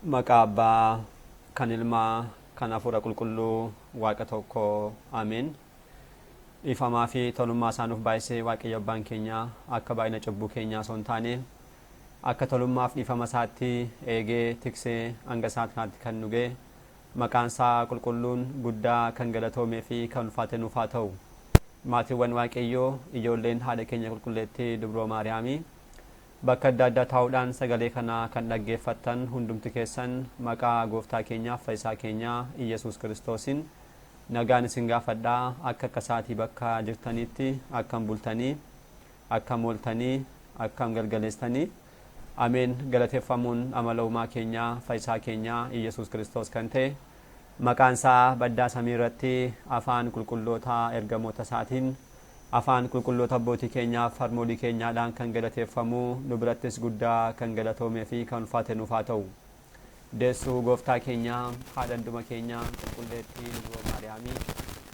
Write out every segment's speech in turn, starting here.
Maqaa Abbaa, kan Ilmaa, kan Hafuura Qulqulluu, Waaqa tokko, Ameen. Dhiifamaa fi tolummaa isaa nuuf baay'isee Waaqayyo Abbaan keenya akka baay'ina cubbuu keenyaa osoo hin taane akka tolummaaf dhiifama isaatti eegee tiksee hanga isaatti kanaatti kan nu ga'e maqaan isaa qulqulluun guddaa kan galatoomee fi kan ulfaate nuuf haa ta'u. Maatiiwwan Waaqayyoo ijoolleen haadha keenya qulqulleettii Dubroo Maariyaamii Bakka adda addaa taa'uudhaan sagalee kana kan dhaggeeffattan hundumti keessan maqaa Gooftaa keenyaaf Fayyisaa keenyaa Iyyasuus Kiristoosiin nagaan isin gaafadha. Akka akka sa'aatii bakka jirtaniitti akkam bultanii, akkam ooltanii, akkam galgaleessitanii. Ameen. Galateeffamuun amala uumaa keenyaa Fayyisaa keenyaa Iyyasuus Kiristoos kan ta'e maqaan isaa baddaa samii irratti afaan qulqulloota ergamoota isaatiin Afaan qulqulloota abbootii keenyaaf harmoolii keenyaadhaan kan galateeffamu, nu birattis guddaa kan galatoomee fi kan ulfaate nuuf haa ta'u. Deessuu Gooftaa keenyaa, haadha hunduma keenyaa, Qulqulleettii Dubroo Maariyaamii,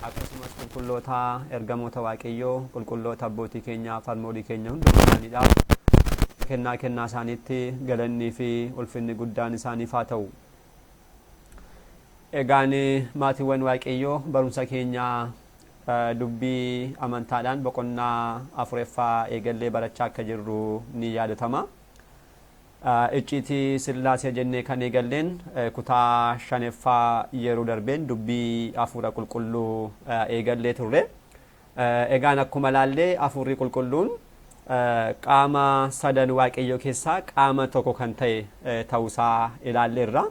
akkasumas qulqulloota ergamoota Waaqayyoo, qulqulloota abbootii keenyaaf harmoolii keenya hunduma isaaniidhaaf kennaa kennaa isaaniitti galannii fi ulfinni guddaan isaaniif haa ta'u. Egaan maatiiwwan Waaqayyoo barumsa keenya dubbii amantaadhaan boqonnaa afureffaa eegallee barachaa akka jirru ni yaadatama. Icciitii Sillaasee jennee kan eegalleen kutaa shaneffaa yeroo darbeen dubbii hafuura qulqulluu eegallee turre. Egaan akkuma laallee hafuurri qulqulluun qaama sadan Waaqayyoo keessaa qaama tokko kan ta'e ta'uusaa ilaalleerra.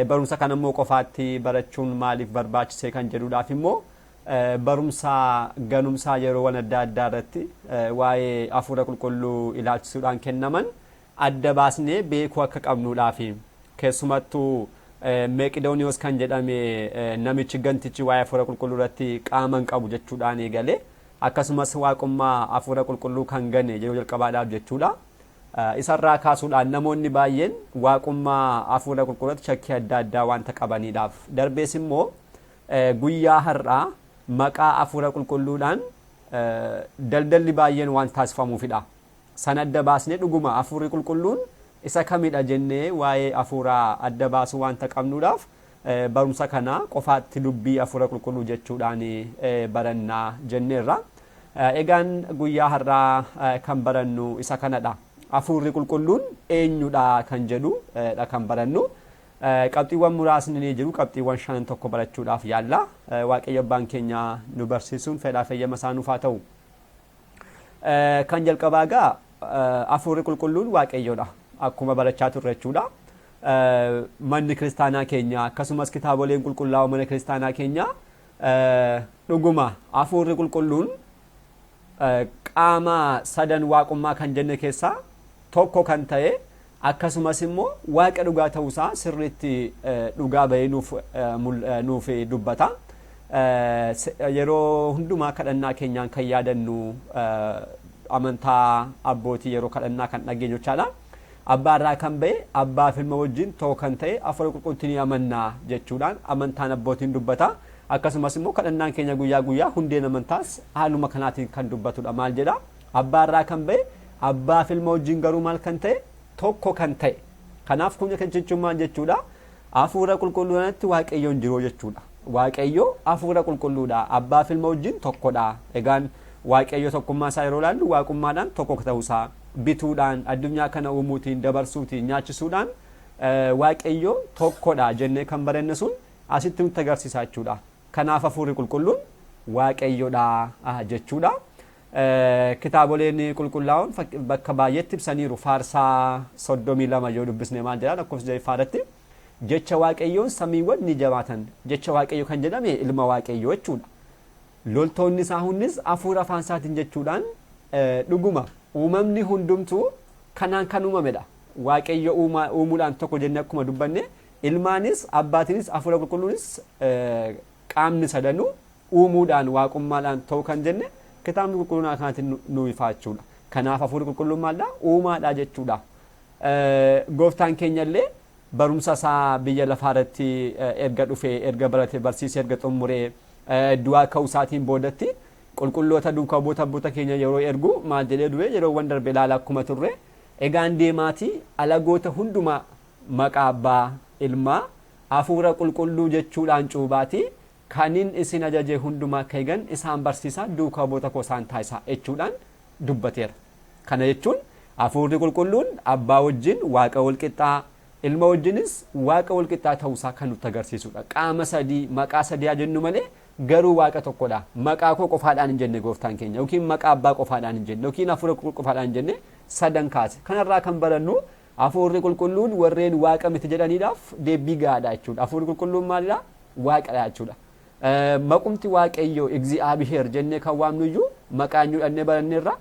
Barumsa kana immoo qofaatti barachuun maaliif barbaachisee kan jedhuudhaaf immoo barumsa ganumsaa yeroowwan adda addaa irratti waa'ee hafuura qulqulluu ilaalchisuudhaan kennaman adda baasnee beekuu akka qabnuudhaafi. Keessumattuu Meeqidooniyoos kan jedhame namichi gantichi waa'ee hafuura qulqulluu irratti qaama hin qabu jechuudhaan eegale. Akkasumas waaqummaa hafuura qulqulluu kan gane yeroo jalqabaadhaaf jechuudha. Isarraa kaasuudhaan namoonni baay'een waaqummaa hafuura qulqulluutti shakkii adda addaa wanta qabaniidhaaf. Darbees immoo guyyaa har'aa maqaa hafuura qulqulluudhaan daldalli baay'een waan taasifamuufidha. Sana adda baasnee dhuguma hafuurri qulqulluun isa kamidha jennee waa'ee hafuuraa adda baasuu wanta qabnuudhaaf barumsa kana qofaatti dubbii hafuura qulqulluu jechuudhaan barannaa jenneerra. Egaan guyyaa har'aa kan barannu isa kanadha. Hafuurri qulqulluun eenyudha kan jedhu dha kan barannu. Qabxiiwwan muraasni ni jiru. Qabxiiwwan shanan tokko barachuudhaaf yaalla. Waaqayyo abbaan keenya nu barsiisuun fedhaa feyyama isaa nuuf haa ta'u. Kan jalqabaa egaa hafuurri qulqulluun Waaqayyoodha. Akkuma barachaa turre jechuudha. Manni kiristaanaa keenya akkasumas kitaaboleen qulqullaa'oo mana kiristaanaa keenya dhuguma hafuurri qulqulluun qaama sadan waaqummaa kan jenne keessaa tokko kan ta'e akkasumas immoo waaqa dhugaa ta'uusaa sirriitti dhugaa bahee nuuf dubbata. Yeroo hundumaa kadhannaa keenyaan kan yaadannu amantaa abbootii yeroo kadhannaa kan dhageenyu jechaadha. Abbaa irraa kan ba'e abbaa fi ilma wajjin tokko kan ta'e hafuura qulqulluutti ni amanna jechuudhaan amantaan abbootiin dubbata. Akkasumas immoo kadhannaan keenya guyyaa guyyaa hundeen amantaas haaluma kanaatiin kan dubbatudha. Maal jedha? Abbaa irraa kan ba'e abbaa fi ilma wajjin garuu maal kan ta'e? Tokko kan ta'e. Kanaaf kun kan jechuun maal jechuudha? Hafuura qulqulluudhaatti Waaqayyoon jiru jechuudha. Waaqayyo hafuura qulqulluudha. Abbaa fi ilma wajjin tokkodha. Egaan Waaqayyo tokkummaa isaa yeroo ilaallu waaqummaadhaan tokko ta'uusaa bituudhaan addunyaa kana uumuutiin dabarsuutiin nyaachisuudhaan Waaqayyo tokkodha jennee kan baranne sun asitti nutti agarsiisa jechuudha. Kanaaf hafuurri qulqulluun Waaqayyodha jechuudha. Kitaaboleen qulqullaa'oon bakka baay'eetti ibsaniiru. Faarsaa 32 yoo dubbisne maal jedha lakkoofsa jahaffaa irratti jecha Waaqayyoon samiiwwan ni jabaatan. Jecha Waaqayyo kan jedhame ilma Waaqayyoo jechuudha. Loltoonni isaa hundis hafuura afaan isaatiin jechuudhaan dhuguma uumamni hundumtuu kanaan kan uumamedha. Waaqayyo uumuudhaan tokko jennee akkuma dubbanne ilmaanis abbaatiinis hafuura qulqulluunis qaamni sadanuu uumuudhaan waaqummaadhaan ta'u kan jenne kitaabni qulqulluun akkanaatiin nu ifaa jechuudha. Kanaaf hafuurri qulqulluun maalidha? Uumaadha jechuudha. Gooftaan keenya illee barumsa isaa biyya lafaa irratti erga dhufee erga barate barsiisee erga xumuree du'aa ka'uu isaatiin boodatti qulqulloota duukaa bu'oota abboota keenya yeroo ergu maal jedhee du'e yeroowwan darbe ilaala akkuma turre egaan deemaatii alagoota hundumaa Maqaa Abbaa, Ilmaa, Hafuura Qulqulluu jechuudhaan cuubaati kanin isin ajaje hundumaa akka eegan isaan barsiisaa, duukaa bu'oota koo isaan taasisaa jechuudhaan dubbateera. Kana jechuun Hafuurri Qulqulluun Abbaa wajjin Waaqa wal qixxaa, Ilma wajjinis Waaqa wal qixxaa ta'uusaa kan nutti agarsiisudha. Qaama sadii, maqaa sadii haa jennu malee garuu Waaqa tokkodha. Maqaa koo qofaadhaan hin jenne gooftaan keenya, yookiin maqaa Abbaa qofaadhaan hin jenne, yookiin Hafuura Qulqulluu qofaadhaan hin jenne, sadan kaase. Kanarraa kan barannu Hafuurri Qulqulluun warreen Waaqa miti jedhaniidhaaf deebii gahaadha jechuudha. Hafuurri Qulqulluun maalidha? Waaqadha jechuudha. Maqumti Waaqayyoo Igzi'aabiheer jennee kan waamnu iyyuu maqaa eenyu dhannee baranneerra?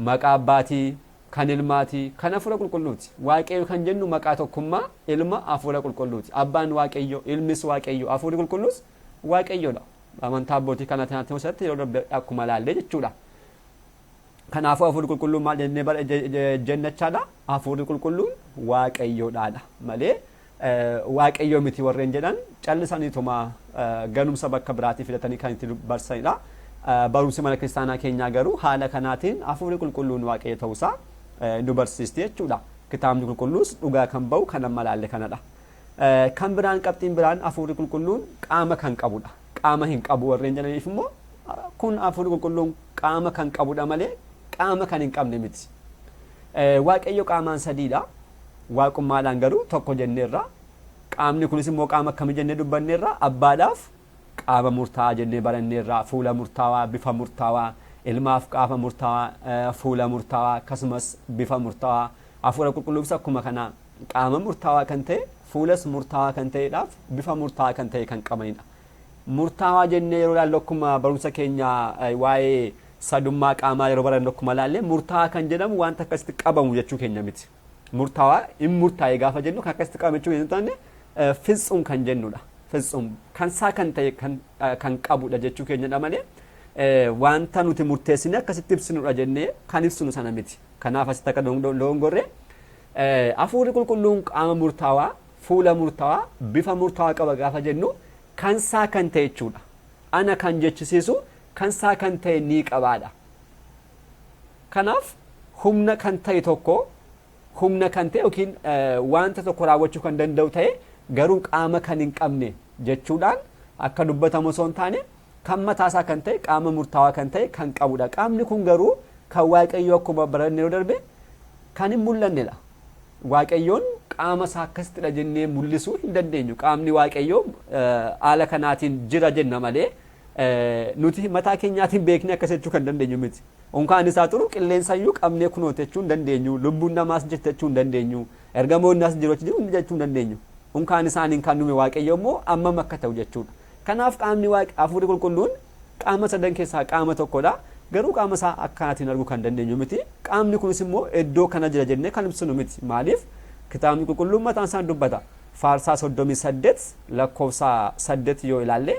Maqaa Abbaatii, kan Ilmaatii, kan Hafuura Qulqulluuti. Waaqayyo kan jennu maqaa tokkummaa Ilma Hafuura Qulqulluuti. Abbaan Waaqayyo, Ilmis Waaqayyo, Hafuurri Qulqulluus Waaqayyoodha. Amantaa abbootii kana keessatti yeroo darbe akkuma ilaallee jechuudha. Kanaafuu Hafuurri Qulqulluun maal jennee jennachaadha? Hafuurri Qulqulluun Waaqayyoodhaadha malee Waaqayyoo miti warreen jedhan callisaniituma ganumsa bakka biraatii fidatanii kan itti barsiisanidha. Barumsi mana kiristaanaa keenyaa garuu haala kanaatiin Hafuurri Qulqulluun Waaqayyo ta'uusaa nu barsiisti jechuudha. Kitaabni Qulqulluus dhugaa kan ba'u kan amma ilaalle kanadha. Kan biraan, qabxiin biraan, Hafuurri Qulqulluun qaama kan qabudha. Qaama hin qabu warreen jedhaniif immoo kun Hafuurri Qulqulluun qaama kan qabudha malee qaama kan hin qabne miti. Waaqayyo qaamaan sadiidha. Waaqummaadhaan garuu tokko jenneerra. Qaamni kunis immoo qaama akkamii jennee dubbanneerra? Abbaadhaaf qaama murtaa'aa jennee baranneerra. Fuula murtaawaa, bifa murtaawaa, Ilmaaf qaama murtaawaa, fuula murtaawaa, akkasumas bifa murtaawaa. Hafuura Qulqulluufis akkuma kana qaama murtaawaa kan ta'e, fuulas murtaawaa kan ta'eedhaaf bifa murtaawaa kan ta'e kan qabanidha. Murtaawaa jennee yeroo ilaallu, akkuma barumsa keenya waa'ee sadummaa qaamaa yeroo barannu akkuma ilaalle, murtaawaa kan jedhamu wanta akkasitti qabamu jechuu keenya miti. Murtaawaa hin murtaa'e gaafa jennu kan akkasitti qabamu jechuu keenya taane, fitsum kan jennudha. Fitsum kan isaa kan ta'e kan qabudha jechuu keenyadha malee wanta nuti murteessine akkasitti ibsinudha jennee kan ibsinu sana miti. Kanaaf asitti akka dogongorre, Hafuurri Qulqulluun qaama murtaawaa, fuula murtaawaa, bifa murtaawaa qaba gaafa jennu kan isaa kan ta'e jechuudha. Ana kan jechisiisu kan isaa kan ta'e ni qabaadha. Kanaaf humna kan ta'e tokko, humna kan ta'e yookiin wanta tokko raawwachuu kan danda'u ta'e garuu qaama kan hin qabne jechuudhaan akka dubbatamu osoo hin taane, kan mataasaa kan ta'e qaama murtaawaa kan ta'e kan qabudha. Qaamni kun garuu kan Waaqayyoo akkuma baranne yeroo darbe kan hin mul'annedha. Waaqayyoon qaama isaa akkasittidha jennee mul'isuu hin dandeenyu. Qaamni Waaqayyoo haala kanaatiin jira jenna malee nuti mataa keenyaatiin beeknee akkas jechuu kan dandeenyu miti. Unkaan isaa turu qilleensayyuu qabnee kunooti jechuu hin dandeenyu. Lubbuun namaas jirti jechuu hin dandeenyu. Ergamoonni as jiru achi jiru jechuu hin dandeenyu. Unkaan isaaniin kan uume Waaqayyo immoo ammam akka ta'u jechuudha. Kanaaf qaamni Waaqa Hafuurri Qulqulluun qaama sadan keessaa qaama tokkodha. Garuu qaama isaa akkanaatiin arguu kan dandeenyu miti. Qaamni kunis immoo iddoo kana jira jennee kan ibsinu miti. Maaliif? Kitaabni Qulqulluun mataan isaan dubbata. Faarsaa 38 lakkoofsa 8 yoo ilaalle,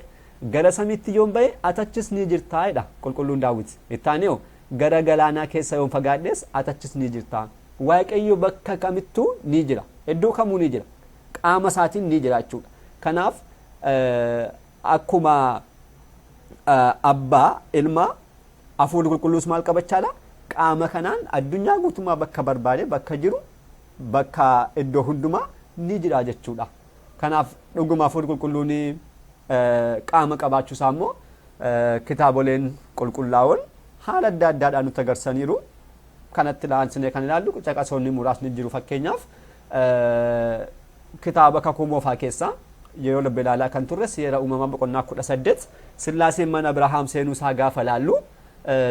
"Gara samiitti yoon ba'e atachis ni jirtaa" jedha qulqulluun Daawit. Ittaaneo, "Gara galaanaa keessa yoon fagaadhes atachis ni jirtaa." Waaqayyo bakka kamittuu ni jira. Iddoo kamuu ni jira. Qaama isaatiin ni jira jechuudha. Kanaaf akkuma Abbaa, Ilma, Hafuurri Qulqulluus maal qabachaadha? Qaama kanaan addunyaa guutummaa bakka barbaade, bakka jiru, bakka iddoo hundumaa ni jira jechuudha. Kanaaf dhuguma Hafuurri Qulqulluun qaama qabaachuu isaa immoo kitaaboleen qulqullaa'oon haala adda addaadhaan nutti agarsiisaniiru. Kanatti ilaalchinee kan ilaallu caqasoonni muraasni jiru. Fakkeenyaaf, kitaaba Kakuu Moofaa keessaa yeroo darbe ilaalaa kan turre Seera Uumamaa boqonnaa 18, Sillaaseen mana Abrahaam seenuu isaa gaafa ilaallu,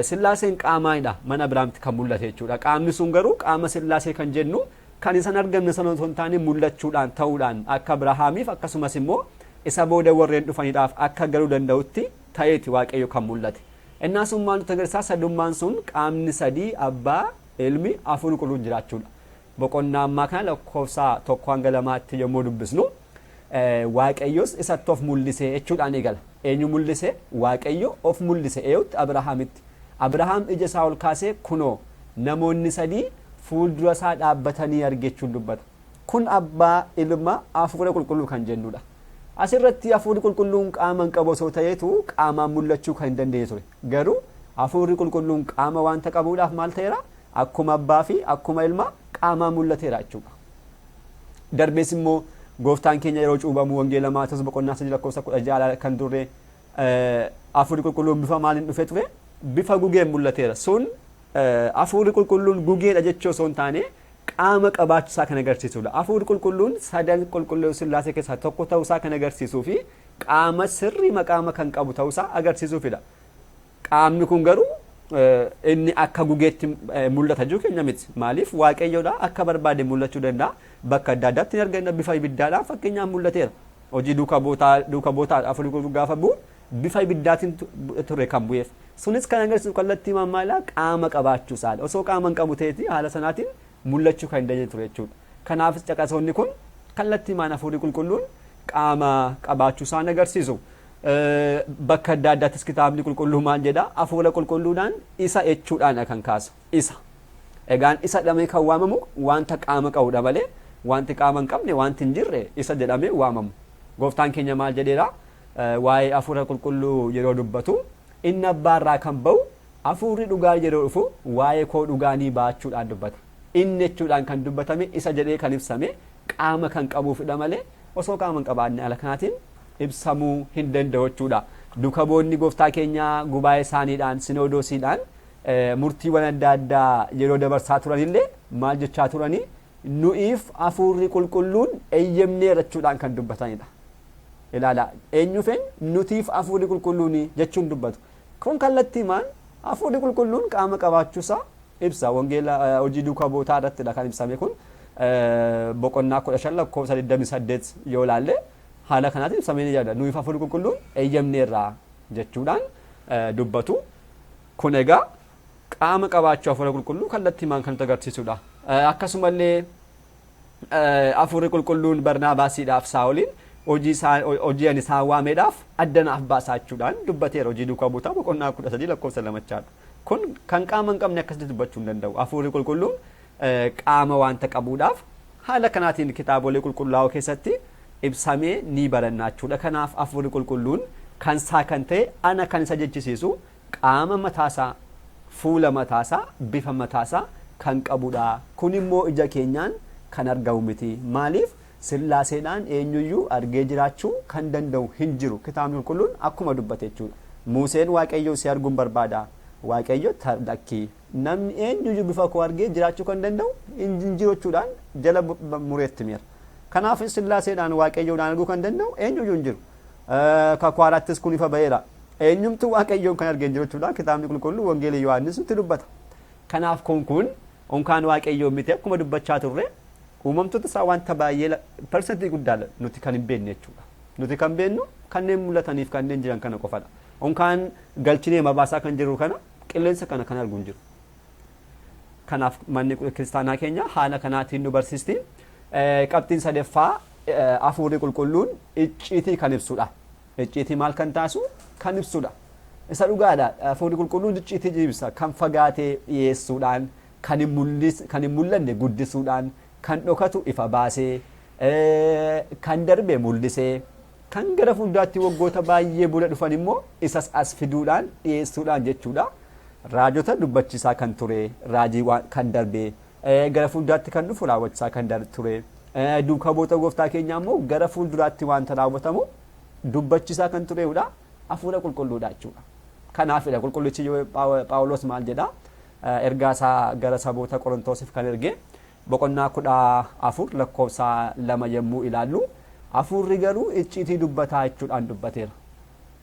Sillaaseen qaamaanidha mana Abrahaamitti kan mul'ate jechuudha. Qaamni sun garuu qaama Sillaasee kan jennu kan isan argamne sana osoo hin taane, mul'achuudhaan ta'uudhaan akka Abrahaamiif akkasumas immoo isa booda warreen dhufaniidhaaf akka galuu danda'utti ta'eeti Waaqayyo kan mul'ate. Innaa sun maal nutti agarsiisa? Sadummaan sun qaamni sadii, Abbaa, Ilmi, Hafuurri Qulqulluun jiraachuudha. Boqonnaa ammaa kana lakkoofsa 1 hanga 2tti yommuu dubbisnu, "Waaqayyos isatti of mul'ise" jechuudhaan eegala. Eenyu mul'ise? Waaqayyo of mul'ise. Eenyutti? Abrahaamitti. Abrahaam ija isaa ol kaasee kunoo namoonni sadii fuuldura isaa dhaabbatanii arge jechuun dubbata. Kun Abbaa, Ilma, Hafuura Qulqulluu kan jennudha. Asirratti Hafuurri Qulqulluun qaama hin qabu osoo ta'eetu qaamaan mul'achuu kan hin dandeenye ture. Garuu Hafuurri Qulqulluun qaama wanta qabuudhaaf maal ta'eera? Akkuma Abbaa fi akkuma Ilmaa qaamaan mul'ateera jechuudha. Darbees immoo gooftaan keenya yeroo cuubamu Wangeela Maatewos boqonnaa 3 lakkoofsa 16 kan turre hafuurri qulqulluun bifa maaliin dhufee ture? Bifa gugeen mul'ateera. Sun hafuurri qulqulluun gugeedha jechuu osoo hin taane qaama qabaachuusaa kan agarsiisudha. Hafuurri qulqulluun sadan qulqulluu Sillaasee keessaa tokko ta'uusaa kan agarsiisuu fi qaama sirrii maqaama kan qabu ta'uusaa agarsiisuufidha. Qaamni kun garuu inni akka gugeetti mul'ata jechuu keenya miti. Maaliif Waaqayyoodha akka barbaade mul'achuu danda'a. Bakka adda addaatti ni arganna bifa ibiddaadhaan fakkeenyaaf mul'ateera. Hojii duuka bootaa duuka bootaa hafuurri qulqulluu gaafa bu'u bifa ibiddaatiin ture kan bu'eef. Sunis kan agarsiisu kallattii maammaadha qaama qabaachuu isaadha. Osoo qaama hin qabu ta'eeti haala sanaatiin mul'achuu kan hin dandeenye ture jechuudha. Kanaafis caqasoonni kun kallattii maan hafuurri qulqulluun qaama qabaachuu isaan agarsiisu. Bakka adda addaattis kitaabni qulqulluu maal jedha? Hafuura qulqulluudhaan isa jechuudhaan kan kaasu. Isa. Egaan isa jedhamee kan waamamu wanta qaama qabudha malee wanti qaama hin qabne wanti hin jirre isa jedhamee waamamu. Gooftaan keenya maal jedheera? Waa'ee hafuura qulqulluu yeroo dubbatu inni abbaarraa kan ba'u hafuurri dhugaa yeroo dhufu waa'ee koo dhugaa ni ba'achuudhaan dubbata. Inni jechuudhaan kan dubbatame isa jedhee kan ibsame qaama kan qabuufidha malee osoo qaama hin qabaanne ala kanaatiin ibsamuu hin danda'u jechuudha. Duuka bu'oonni gooftaa keenyaa gubaa'ee isaaniidhaan sinodoosiidhaan murtiiwwan adda addaa yeroo dabarsaa turanillee maal jechaa turanii nu'iif hafuurri qulqulluun eeyyamneera jechuudhaan kan dubbatanidha. Ilaala eenyuuf eenyu nutiif hafuurri qulqulluun jechuun dubbatu. Kun kallattiimaan hafuurri qulqulluun qaama qabaachuusaa ibsa. Wangeela hojii duuka bu'ootaa irrattidha kan ibsame kun boqonnaa 15 lakkoofsa 28 yoo ilaalle haala kanaatiin ibsamee ni jira. Nuyiif hafuurri qulqulluun eeyyamneerra jechuudhaan dubbatu. Kun egaa qaama qabaachuu hafuura qulqulluu kallattiimaan kan nutti agarsiisudha. Akkasumallee hafuurri qulqulluun Barnaabaasiidhaaf Saa'oliin hojii isaa hojii ani isaan waameedhaaf adda naaf baasaa jechuudhaan dubbateera. Hojii duukaa buutaa boqonnaa 13 lakkoofsa lamachaadha. Kun kan qaama hin qabne akkasitti dubbachuu hin danda'u. Hafuurri qulqulluun qaama wanta qabuudhaaf haala kanaatiin kitaabolee qulqullaa'oo keessatti ibsamee ni baranna jechuudha. Kanaaf hafuurri qulqulluun kan isaa kan ta'e ana kan isa jechisiisu qaama mataasaa, fuula mataasaa, bifa mataasaa kan qabudha. Kun immoo ija keenyaan kan argamu miti. Maaliif? Sillaaseedhaan eenyuyyuu argee jiraachuu kan danda'u hin jiru. Kitaabni qulqulluun akkuma dubbate jechuudha. Museen Waaqayyoo si arguun barbaada. Waaqayyo lakkii. Namni eenyuyyuu bifa koo argee jiraachuu kan danda'u hin jiru jechuudhaan jala mureetti miira. Kanaaf Sillaaseedhaan Waaqayyoodhaan arguu kan danda'u eenyuyyuu hin jiru. Kakuu haaraattis kun ifa ba'eera. Eenyumtuu Waaqayyoon kan argee hin jiru jechuudha. Kitaabni qulqulluu Wangeelii Yohaannis nutti dubbata. Kanaaf kun unkaan Waaqayyoo miti akkuma dubbachaa turre uumamtoota isaa wanta baay'ee persentii guddaa nuti kan hin beekne jechuudha. Nuti kan beeknu kanneen mul'ataniif kanneen jiran kana qofadha. Unkaan galchinee mabaasaa kan jiru kana qilleensa kana kan argu hin jiru. Kanaaf manni kiristaanaa keenya haala kanaatiin nu barsiisti. Qabxiin sadaffaa hafuurri qulqulluun icciitii kan ibsudha. Icciitii maal kan taasisu kan ibsudha. Isa dhugaadha. Hafuurri qulqulluun icciitii ibsa. Kan fagaatee dhiyeessuudhaan, kan hin mul'anne guddisuudhaan, kan dhokatu ifa baasee, kan darbe mul'isee, kan gara fuulduraatti waggoota baay'ee booda dhufan immoo isas as fiduudhaan dhiyeessuudhaan jechuudha. Raajota dubbachiisaa kan ture, raajii kan darbe, gara fuulduraatti kan dhufu raawwachiisaa kan ture, duuka bu'oota gooftaa keenyaa immoo gara fuulduraatti wanta raawwatamu dubbachiisaa kan tureedha. Hafuura qulqulluudha jechuudha. Kanaafidha qulqullichi Phaawulos maal jedha? Ergaa isaa gara saboota Qorontoosiif kan erge boqonnaa 14 lakkoofsa 2 yommuu ilaallu hafuurri garuu icciitii dubbataa jechuudhaan dubbateera.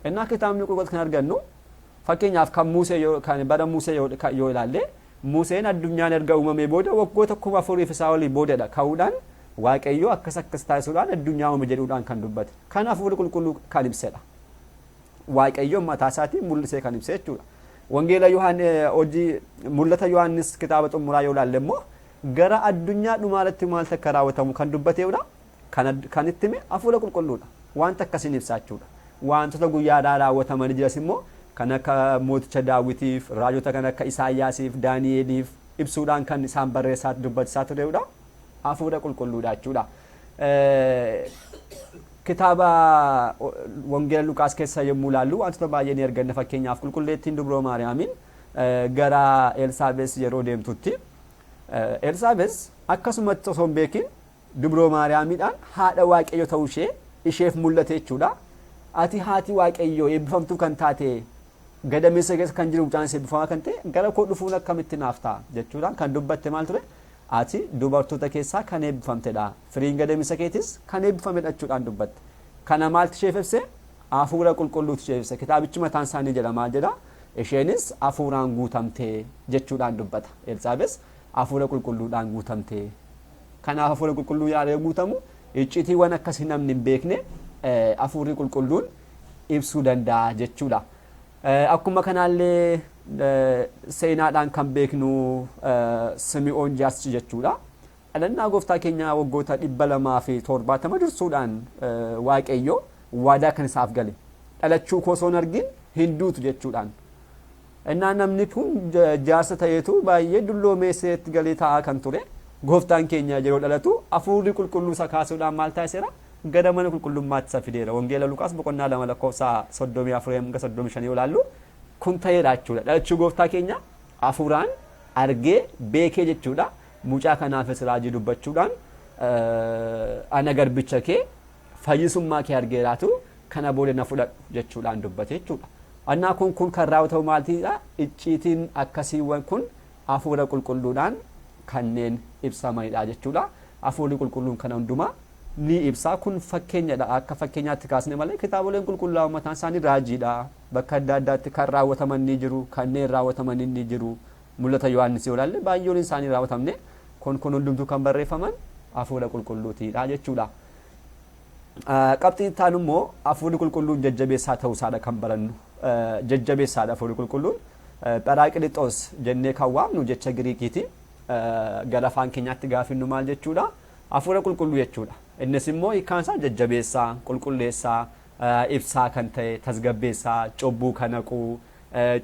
Innaa kitaabni qulqulluun kan argannu fakkeenyaaf kan Musee yoo kan bara Musee yoo ilaalle Museen addunyaan erga uumamee booda waggoota 4000 isaa olii boodadha ka'uudhaan Waaqayyo akkas akkas taasisuudhaan addunyaa uume jedhuudhaan kan dubbate. Kan hafuurri qulqulluu kan ibsedha. Waaqayyo mataa isaatiin mul'isee kan ibse jechuudha. Wangeela Yohaan hojii mul'ata Yohaannis kitaaba xumuraa yoo ilaalle immoo gara addunyaa dhumaa irratti maaltu akka raawwatamu kan dubbateedha. Kan itti hime hafuura qulqulluudha. Wanta akkasiin ibsaa jechuudha. Wantoota guyyaadhaa raawwatamanii jiras immoo kan akka mooticha Daawitiif, raajota kan akka Isaayyaasiif, Daani'eliif ibsuudhaan kan isaan barreessaa dubbachisaa tureedha. Hafuura qulqulluudha jechuudha. Kitaaba Wangeela Luqaas keessa yommuu ilaallu wantoota baay'ee ni arganna. Fakkeenyaaf qulqulleettiin Dubroo Maariyaamiin gara Elsaabees yeroo deemtutti Elsaabees akkasumatti osoo hin beekin Dubroo Maariyaamiidhaan haadha Waaqayyo ta'uu ishee isheef mul'ate jechuudha. Ati haati Waaqayyoo eebbifamtuu kan taate, gadameessa keessa kan jiru mucaan eebbifamaa kan ta'e, gara koo dhufuun akkamitti naaf ta'a jechuudhaan kan dubbatte maal ture? Ati dubartoota keessaa kan eebbifamtedha. Firiin gadameessa keetis kan eebbifamedha jechuudhaan dubbatte. Kana maaltu isheef ibse? Hafuura qulqulluutu isheef ibse. Kitaabichi mataan isaanii jedha maal jedha? Isheenis hafuuraan guutamte jechuudhaan dubbata. Elsaabees hafuura qulqulluudhaan guutamte. Kanaaf hafuura qulqulluu yaada guutamu iccitiiwwan akkasii namni hin beekne hafuurri qulqulluun ibsuu danda'a jechuudha. Akkuma kanaallee seenaadhaan kan beeknu Simi'oon Jaarsichi jechuudha. Dhalannaa gooftaa keenyaa waggoota 270 dursuudhaan Waaqayyo waadaa kan isaaf gale. Dhalachuu koo osoo hin argin hin duutu jechuudhaan. Innaa namni kun jaarsa ta'eetu baay'ee dulloomee seetti galee taa'aa kan ture. Gooftaan keenya yeroo dhalatu hafuurri qulqulluu isa kaasuudhaan maal taasiseera? Gara mana qulqullummaatti isa fideera. Wangeela Luqaas boqonnaa 2 lakkoofsa 34 hanga 35 yoo ilaallu kun ta'eera jechuudha. Dhalachuu gooftaa keenya hafuuraan argee beekee jechuudha. Mucaa kanaafis raajii dubbachuudhaan ana garbicha kee fayyisummaa kee argeeraatu kana booda na fudhadhu jechuudhaan dubbate jechuudha. Annaa kun kan raawwatamu maaltiidha? Icciitiin akkasiiwwan kun hafuura qulqulluudhaan kanneen ibsamanidha jechuudha. Hafuurri qulqulluun kana hundumaa ni ibsa. Kun fakkeenyadha. Akka fakkeenyaatti kaasne malee kitaaboleen qulqullaa'oo mataan isaanii raajiidha. Bakka adda addaatti kan raawwataman ni jiru, kanneen raawwataman ni jiru. Mul'ata Yohaannis yoo ilaalle baay'oon isaanii raawwatamne kun hundumtuu kan barreeffaman hafuura qulqulluutiidha jechuudha. Qabxiin itti aanu immoo hafuurri qulqulluun jajjabeessaa ta'uu isaadha kan barannu. Jajjabeessaadha hafuurri qulqulluun. Pharaaqilixoos jennee kan waamnu jecha Giriikiiti. Gara afaan keenyaatti gaafinnu maal jechuudha? Hafuura qulqulluu jechuudha. Innis immoo hiikkaan isaa jajjabeessaa, qulqulleessaa, ibsaa kan ta'e, tasgabbeessaa, cubbuu kan haqu,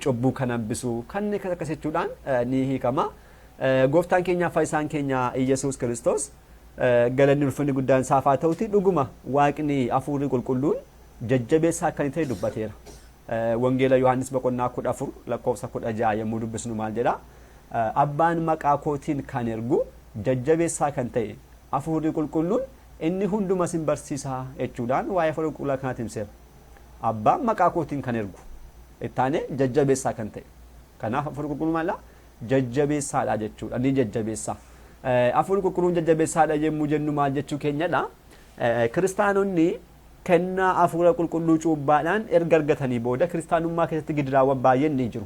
cubbuu kan hambisu, kanneen akkas akkas jechuudhaan ni hiikama. Gooftaan keenya fayyisaan keenya Iyyasuus Kiristoos galanni ulfinni guddaan isaaf haa ta'uti dhuguma Waaqni hafuurri qulqulluun jajjabeessaa akka inni ta'e dubbateera. Wangeela Yohaannis boqonnaa 14 lakkoofsa 16 yommuu dubbisnu maal jedha? Abbaan maqaa kootiin kan ergu jajjabeessaa kan ta'e hafuurri qulqulluun inni hunduma isin barsiisa jechuudhaan waa'ee hafuura qulqulluu kanaatti himseera. Abbaan maqaa kootiin kan ergu ittaanee jajjabeessaa kan ta'e. Kanaaf hafuurri qulqulluun maal? Jajjabeessaadha jechuudha. Ni jajjabeessa. Hafuurri qulqulluun jajjabeessaadha yommuu jennu maal jechuu keenyadha? Kiristaanonni kennaa hafuura qulqulluu cuuphaadhaan erga argatanii booda kiristaanummaa keessatti gidiraawwan baay'een ni jiru.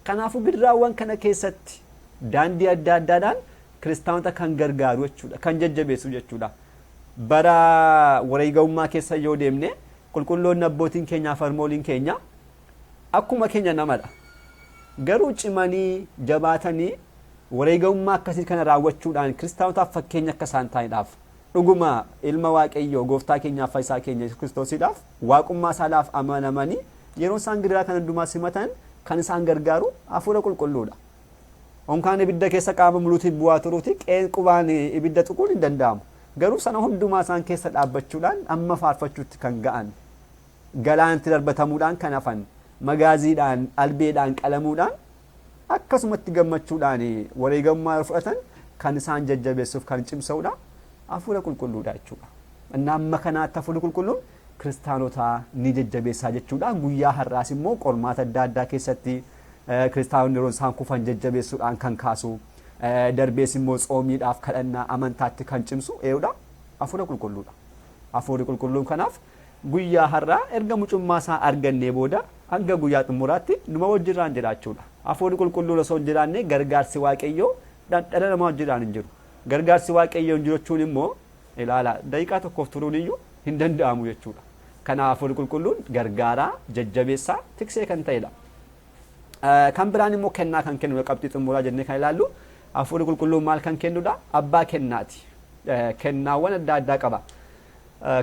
Kanaafuu gidiraawwan kana keessatti daandii adda addaadhaan kiristaanota kan gargaaru jechuudha, kan jajjabeessu jechuudha. Bara wareegamummaa keessa yoo deemne qulqulloonni abbootiin keenyaa fi harmooliin keenya akkuma keenya namadha. Garuu cimanii jabaatanii wareegamummaa akkasii kana raawwachuudhaan kiristaanotaaf fakkeenya akka isaan ta'aniidhaaf dhuguma ilma Waaqayyoo gooftaa keenyaaf fayyisaa keenya Yesuus Kiristoosiidhaaf waaqummaa isaadhaaf amanamanii yeroo isaan gidiraa kan hundumaa simatan kan isaan gargaaru hafuura qulqulluudha. Onkaan ibidda keessa qaama muluutiin bu'aa turuuti qeen qubaan ibidda tuquun hin danda'amu. Garuu sana hundumaa isaan keessa dhaabbachuudhaan amma faarfachuutti kan ga'an, galaanatti darbatamuudhaan kan hafan, magaaziidhaan albeedhaan qalamuudhaan akkasumatti gammachuudhaan wareegamummaa yeroo fudhatan kan isaan jajjabeessuuf kan cimsa'udha hafuura qulqulluudha jechuudha. Inni amma kanaatti hafuurri qulqulluun kiristaanota ni jajjabeessaa jechuudha. Guyyaa har'aas immoo qormaata adda addaa keessatti kiristaanonni yeroo isaan kufan jajjabeessuudhaan kan kaasu, darbees immoo tsoomiidhaaf kadhannaa amantaatti kan cimsu eeyudha hafuura qulqulluudha. Hafuurri qulqulluun kanaaf guyyaa har'aa erga mucummaa isaa argannee booda hanga guyyaa xumuraatti numa wajjirraan jiraachuudha. Hafuurri qulqulluun osoo hin jiraanne gargaarsi Waaqayyoo dhala namaa wajjirraan hin jiru. Gargaarsi Waaqayyoo hin jiru jechuun immoo ilaala daqiiqaa tokkoof turuun iyyuu hin danda'amu jechuudha. Kanaaf hafuurri qulqulluun gargaaraa, jajjabeessaa, tiksee kan ta'edha. Kan biraan immoo kennaa kan kennudha qabxii xumuraa jennee kan ilaallu hafuurri qulqulluun maal kan kennudha? Abbaa kennaati. Kennaawwan adda addaa qaba.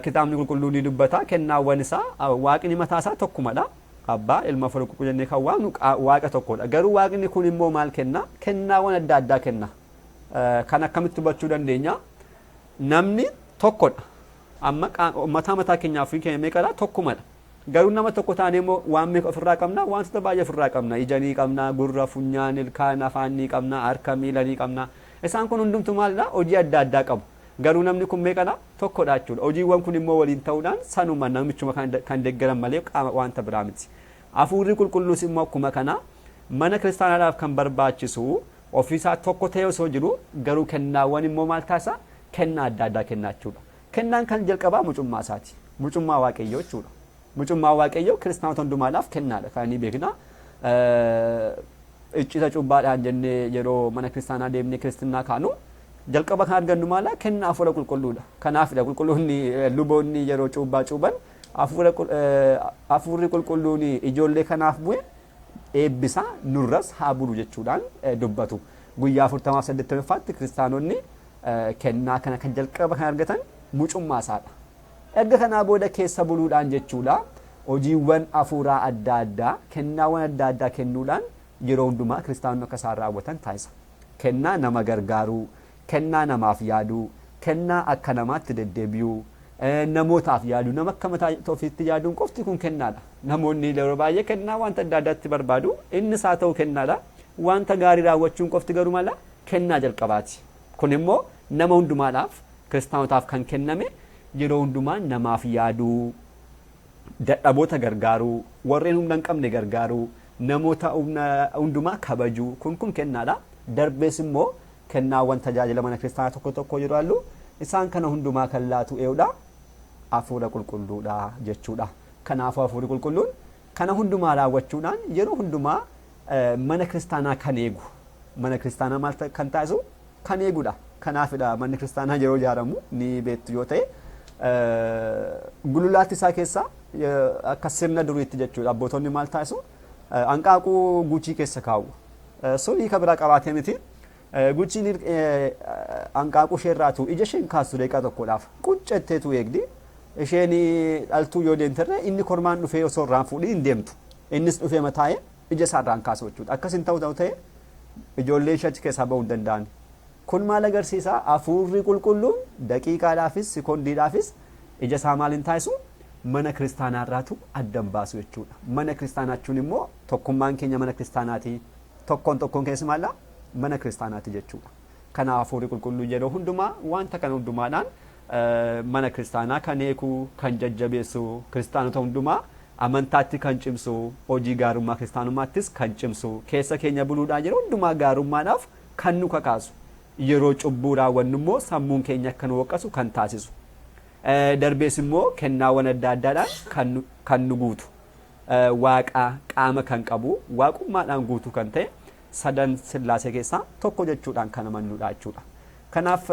Kitaabni qulqulluun ni dubbata kennaawwan isaa waaqni mataa isaa tokkumadha. Abbaa ilma hafuura qulqulluu jennee kan waamnu waaqa tokkodha. Garuu waaqni kun immoo maal kenna? Kennaawwan adda addaa kenna. Kan akkamitti hubachuu dandeenya? Namni tokkodha. Amma mataa mataa keenyaa ofii keenya meeqadha? Tokkumadha. Garuu nama tokko taanee immoo waan meeqa ofirraa qabna? Wantoota baay'ee ofirraa qabna. Ija ni qabna, gurra, funyaan, ilkaan, afaan ni qabna, harka, miila ni qabna. Isaan kun hundumtu maalidha? Hojii adda addaa qabu. Garuu namni kun meeqadha? Tokkodha jechuudha. Hojiiwwan kun immoo waliin ta'uudhaan sanuma namichuma kan deeggaran malee qaama wanta biraa miti. Hafuurri qulqulluus immoo akkuma kana mana kiristaanaadhaaf kan barbaachisu ofiisaa tokko ta'ee osoo jiru garuu kennaawwan immoo maal taasisa? Kennaa adda addaa kennaa jechuudha. Kennaan kan jalqabaa mucummaa isaati. Mucummaa Waaqayyoo jechuudha. Mucummaa Waaqayyoo kiristaanota hundumaadhaaf kennaadha kan inni beekna. Iccita cubbaadhaan jennee yeroo mana kiristaanaa deemnee kiristinnaa kaanu jalqaba kan argannu maala? Kennaa hafuura qulqulluudha. Kanaafidha qulqulluunni luboonni yeroo cuubbaa cuuban hafuurri qulqulluun ijoollee kanaaf bu'e eebbisaa nurras haa bulu jechuudhaan dubbatu. Guyyaa 40 80ffaatti kiristaanonni kennaa kana kan jalqaba kan argatan mucummaa isaadha. Erga kanaa booda keessa buluudhaan jechuudha hojiiwwan hafuuraa adda addaa, kennaawwan adda addaa kennuudhaan yeroo hundumaa kiristaanonni akka isaan raawwatan taasisa. Kennaa nama gargaaruu, kennaa namaaf yaaduu, kennaa akka namaatti deddeebi'uu, namootaaf yaaduu, nama akka mataa ofiitti yaaduun qofti kun kennaadha. Namoonni yeroo baay'ee kennaa wanta adda addaatti barbaadu, innis haa ta'u kennaadha. Wanta gaarii raawwachuun qofti garuu mala kennaa jalqabaati. Kun immoo nama hundumaadhaaf kiristaanotaaf kan kenname yeroo hundumaa namaaf yaaduu, dadhaboota gargaaruu, warreen humna hin qabne gargaaruu, namoota hundumaa kabajuu kun kennaadha. Darbees immoo kennaawwan tajaajila mana kiristaanaa tokko tokko yeroo ilaallu isaan kana hundumaa kan laatu eenyudha? Hafuura qulqulluudha jechuudha. Kanaafuu hafuurri qulqulluun kana hundumaa raawwachuudhaan yeroo hundumaa mana kiristaanaa kan eegu, mana kiristaanaa maal kan taasisu kan eegudha. Kanaafidha manni kiristaanaa yeroo ijaaramu ni beektu yoo ta'e gululaatti isaa keessa akka sirna duriitti jechuudha abbootonni maal taasisu hanqaaquu guchii keessa kaa'u. Sun hiika biraa qabaatee miti. Guchiin hanqaaquu ishee irraatu ija isheen kaastu daqiiqaa tokkodhaaf quccetteetu eegdi. Isheen dhaltuu yoo deemterre inni kormaan dhufee osoo irraan fuudhii hin deemtu. Innis dhufee mataa'ee ija isaa irraan kaasu jechuudha. Akkas hin ta'u ta'e ijoolleen ishee achi keessaa bahuu hin danda'an. Kun maal agarsiisa? Hafuurri qulqulluun daqiiqaadhaafis sekoondiidhaafis ija isaa maal hin taasisu? Mana kiristaanaa irraatu addan baasu jechuudha. Mana kiristaanaa jechuun immoo tokkummaan keenya mana kiristaanaati. Tokkoon tokkoon keessa maalla? Mana kiristaanaati jechuudha. Kanaaf hafuurri qulqulluu yeroo hundumaa wanta kana hundumaadhaan mana kiristaanaa kan eegu, kan jajjabeessu, kiristaanota hundumaa amantaatti kan cimsu, hojii gaarummaa kiristaanummaattis kan cimsu, keessa keenya buluudhaan yeroo hundumaa gaarummaadhaaf kan nu kakaasu, yeroo cubbuu raawwannu immoo sammuun keenya akka nu waqqasu kan taasisu. Darbees immoo kennaawwan adda addaadhaan kan nu guutu. Waaqa qaama kan qabu, waaqummaadhaan guutuu kan ta'e sadan sillaasee keessaa tokko jechuudhaan kan amannudha jechuudha. Kanaaf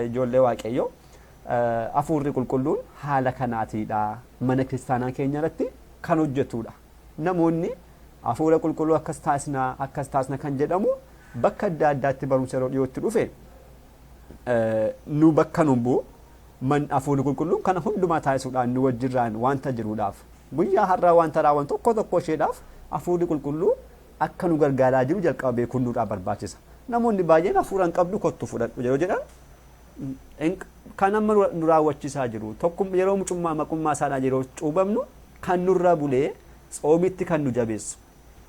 ijoollee Waaqayyoo, hafuurri qulqulluun haala kanaatiidha mana kiristaanaa keenya irratti kan hojjetudha. Namoonni hafuura qulqulluu akkas taasisna akkas taasisna kan jedhamu bakka adda addaatti barumsa yeroo dhiyootti dhufe nu bakka nu bu'u man hafuurri qulqulluun kana hundumaa taasisuudhaan nu wajjirraan wanta jiruudhaaf guyyaa har'aa wanta raawwan tokko tokko isheedhaaf hafuurri qulqulluu akka nu gargaaraa jiru jalqaba beekuun nurraa barbaachisa. Namoonni baay'een hafuura hin qabdu, kottu fudhadhu yeroo jedhan kan amma nu raawwachiisaa jiru tokko yeroo mucummaa maqummaa isaadhaan yeroo cuubamnu kan nurra bulee tsoomitti kan nu jabeessu,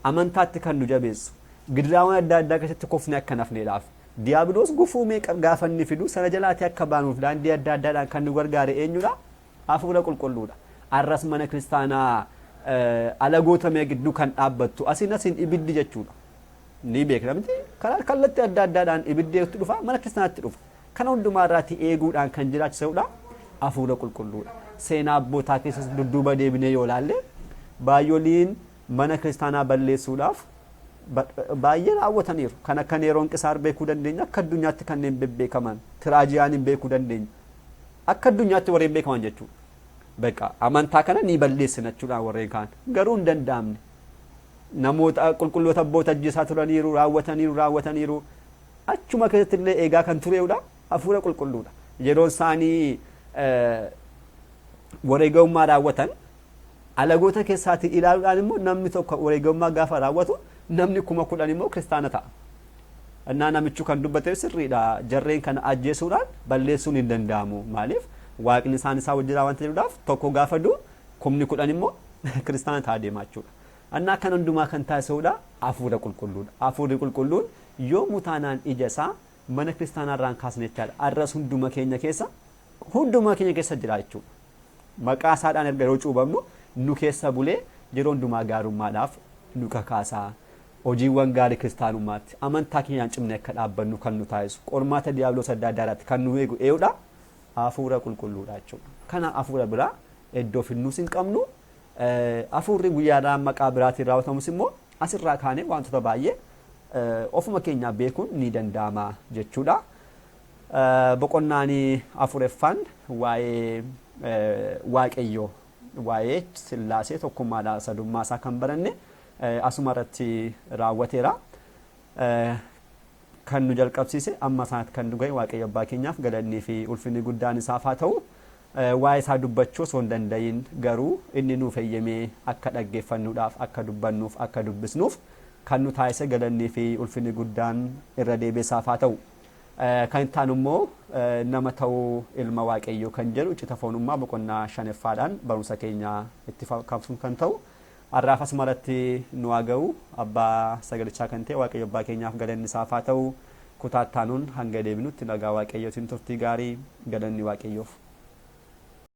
amantaatti kan nu jabeessu, gidiraawwan adda addaa keessatti kufnee akka nafneedhaaf diiyaabiloos gufuu meeqa gaafa inni fidu sana jalaatii akka baanuuf daandii adda addaadhaan kan nu gargaare eenyudha? Hafuura qulqulluudha. Arras mana kiristaanaa alagootamee gidduu kan dhaabbattu asiin asiin ibiddi jechuudha. Ni beekna miti, karaa kallattii adda addaadhaan ibiddi dhufa, mana kiristaanaatti dhufa. Kana hundumaa irraatti eeguudhaan kan jiraachisudha hafuura qulqulluudha. Seenaa abbootaa keessas dudduuba deebinee yoo ilaalle baay'ooliin mana kiristaanaa balleessuudhaaf baay'ee raawwataniiru. Kan akka Neeroon Qisaar beekuu dandeenya, akka addunyaatti kanneen bebbeekaman Tiraajiyaaniin beekuu dandeenya. Akka addunyaatti warreen beekaman jechuudha. Beqa amantaa kana ni balleessina jechuudhaan warreen kaan garuu hin danda'amne. Namoota qulqulloota abboota ajjeesaa turaniiru, raawwataniiru raawwataniiru. Achuma keessatti illee eegaa kan tureedha hafuura qulqulluudha. Yeroo isaanii wareegamummaa raawwatan alagoota keessaatii ilaaluudhaan immoo namni tokko wareegamummaa gaafa raawwatu namni 10,000 immoo kiristaana ta'a. Innaa namichu kan dubbate sirriidha. Jarreen kana ajjeesuudhaan balleessuun hin danda'amu. Maaliif? Waaqni isaan isaa wajjin wanta jedhuudhaaf tokko gaafa du'u 10,000 immoo kiristaana ta'a deemaa jechuudha. Innaa kan hundumaa kan taasisuudha hafuura qulqulluudha. Hafuurri qulqulluun yoomuu taanaan ija isaa Mana kiristaanaa irraan kaasne jechaadha. Arras hunduma keenya keessa, hunduma keenya keessa jira jechuudha. Maqaa isaadhaan erga yeroo cuubamnu nu keessa bulee yeroo hundumaa gaarummaadhaaf nu kakaasaa. Hojiiwwan gaarii kiristaanummaatti amantaa keenyaan cimnee akka dhaabbannu kan nu taasisu, qormaata diiyaabiloos adda addaa irratti kan nu eegu eenyudha? Hafuura qulqulluudha jechuudha. Kana hafuura biraa iddoo finnuus hin qabnu. Hafuurri guyyaadhaan maqaa biraatiin raawwatamus immoo asirraa kaanee wantoota baay'ee ofuma keenyaa beekuun ni danda'ama jechuudha. Boqonnaan afureffaan waa'ee Waaqayyoo, waa'ee Sillaasee tokkummaadhaa sadummaa isaa kan baranne asuma irratti raawwateera. Kan nu jalqabsiise amma isaatti kan nu gahe Waaqayyo abbaa keenyaaf galannii fi ulfinni guddaan isaaf haa ta'u. Waa'ee isaa dubbachuu osoo hin danda'iin garuu inni nuuf eeyyamee akka dhaggeeffannuudhaaf, akka dubbannuuf, akka dubbisnuuf kan nu taasise galannii fi ulfinni guddaan irra deebi'ee isaaf haa ta'u. Kan itti aanu immoo nama ta'uu ilma Waaqayyoo kan jedhu cita foonummaa boqonnaa shaneffaadhaan barumsa keenya itti kan ta'u. Har'aaf asuma irratti nu haa ga'u. Abbaa sagalichaa kan ta'e Waaqayyo abbaa keenyaaf galanni isaaf haa ta'u. Kutaa itti aanuun hanga deebinutti nagaa Waaqayyootiin turtii gaarii, galanni Waaqayyoof.